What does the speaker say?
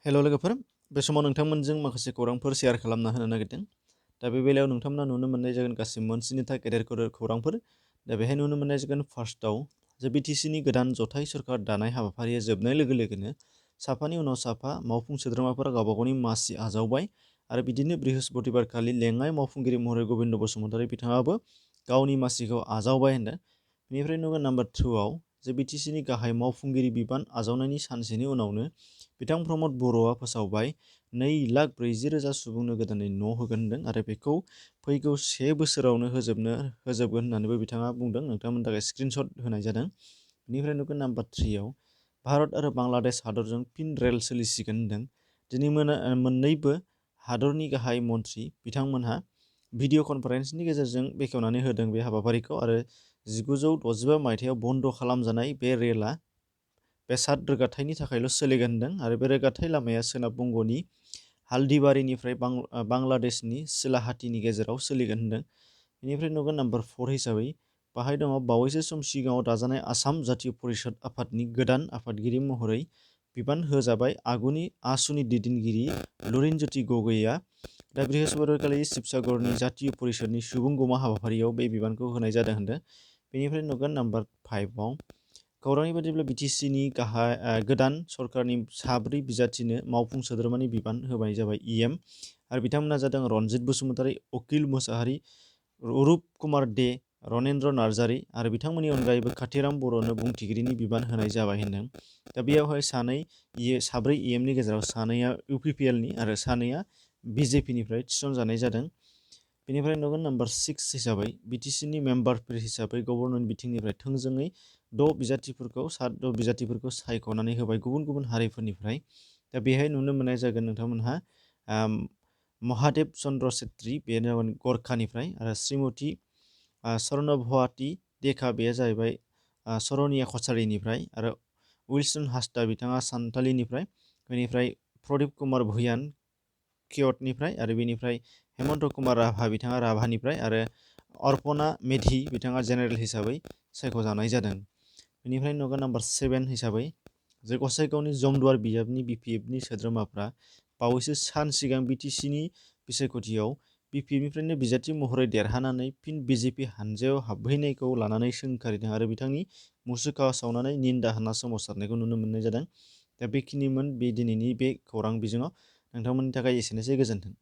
हेल' लोगोफोर, बे समाव नोंथांमोनजों माखासे खौरांफोर शेयार खालामना होनो नागिरदों। दा बे बेलायाव नोंथांमोना नुनो मोननाय जागोन गासै मोनस्निथा गेदेर खौरांफोर। दा बेहाय नुनो मोननाय जागोन फार्स्टआव जे बिटिसिनि गोदान जथाय सरकार दानाय हाबाफारिया जोबनाय लोगो लोगोनो साफानि उनाव साफा मावफुं सोद्रोमाफोरा गावबा गावनि मासि आजावबाय आरो बिदिनो बृहस्पतिबारखालि लेङाइ मावफुंगिरि महरै गबिन्द बसुमतारी बिथाङाबो गावनि मासिखौ आजावबाय होनदों। बेनिफ्राय नुगोन नाम्बार 2आव जे बिटिसिनि गाहाय मावफुंगिरि बिबान आजावनायनि सानसेनि उनावनो बिथां प्रमद बर'आ फोसावबाय 2,40,000 सुबुंनो गोदानै न' होगोन होनदों आरो बेखौ फैगौ 1 बोसोरावनो होजोबगोन होननानैबो बिथाङा बुंदों। नोंथांमोननि थाखाय स्क्रिनशट होनाय जादों। बेनिफ्राय नुगोन नाम्बार 3आव भारत आरो बांलादेश हादरजों फिन रेल सोलिसिगोन होनदों। दिनै मोननैबो हादरनि गाहाय मन्थ्रि बिथांमोनहा भिडिअ कनफारेन्सनि गेजेरजों बेखेवनानै होदों बे हाबाफारिखौ आरो 1965 मायथाइयाव बन्द' खालामजानाय बे रेलआ बेसाद रोगाथाइनि थाखायल' सोलिगोन होनदों आरो बे रोगाथाइ लामाया सोनाब बंग'नि हाल्दिबारिनिफ्राय बांलादेशनि सिलाहाटीनि गेजेराव सोलिगोन होनदों। बेनिफ्राय नुगोन नाम्बार 4 हिसाबै बाहाय दङ बावैसो सम सिगाङाव दाजानाय आसाम जातीय परिषद आफादनि गोदान आफादगिरि महरै बिबान होजाबाय आसुनि दैदेनगिरि लुरिनज्योति गगैआ दा बृहस्पतिबारखालि शिबसागरनि जातीय परिषदनि सुबुंगमा हाबाफारियाव बे बिबानखौ होनाय जादों होनदों। बेनिफ्राय नुगोन नाम्बार 5आव खौरांनि बादिब्ला बिटिसिनि गोदान सरकारनि 4 बिजाथिनो मावफुं सोद्रोमानि बिबान होनाय जाबाय EM आरो बिथांमोना जादों रनजित बसुमतारी, अकिल मोसाहारि, अरुप कुमार दे, रनेन्द्र नार्जारी आरो बिथांमोननि अनगायैबो काथिराम बर'नो बुंथिगिरिनि बिबान होनाय जाबाय होनदों। दा बेयावहाय 4 EMनि गेजेराव 2आ UPPLनि आरो 2आ BJPनिफ्राय थिसनजानाय जादों। बेनिफ्राय नुगोन नाम्बार 6 हिसाबै बिटिसिनि मेम्बारफोर हिसाबै गभर्नमेन्ट बिथिंनिफ्राय थोंजोङै 6 बिजाथिफोरखौ सायख'नानै होबाय गुबुन गुबुन हारिफोरनिफ्राय। दा बेहाय नुनो मोननाय जागोन नोंथांमोनहा महादेब चन्द्र छेत्री बे जागोन गरखानिफ्राय आरो श्रीमती स्वर्नभवाती देखा बेयो जाहैबाय सरनिया कछारीनिफ्राय आरो उइल्सन हासदा बिथाङा सान्थालिनिफ्राय। बेनिफ्राय प्रदीप कुमार भुयान कियटनिफ्राय आरो बेनिफ्राय हेमन्त कुमार राभा बिथाङा राभानिफ्राय आरो अर्पना मेधि बिथाङा जेनेरेल हिसाबै सायख'जानाय जादों। बेनिफ्राय नुगोन नाम्बार 7 हिसाबै जे गसाइगावनि जमदुवार बिजाबनि BPFनि सोद्रोमाफ्रा बावैसो सान सिगां बिटिसिनि बिसायख'थियाव BPFनिफ्रायनो बिजाथि महरै देरहानानै फिन BJP हानजायाव हाबहैनायखौ लानानै सोंखारिदों आरो बिथांनि मुसुखा सावनानै निन्दा होना सोमावसारनायखौ नुनो मोननाय जादों। दा बेखिनिमोन बे दिनैनि बे खौरां बिजोङाव। नोंथांमोननि थाखाय एसेनोसै, गोजोन्थों।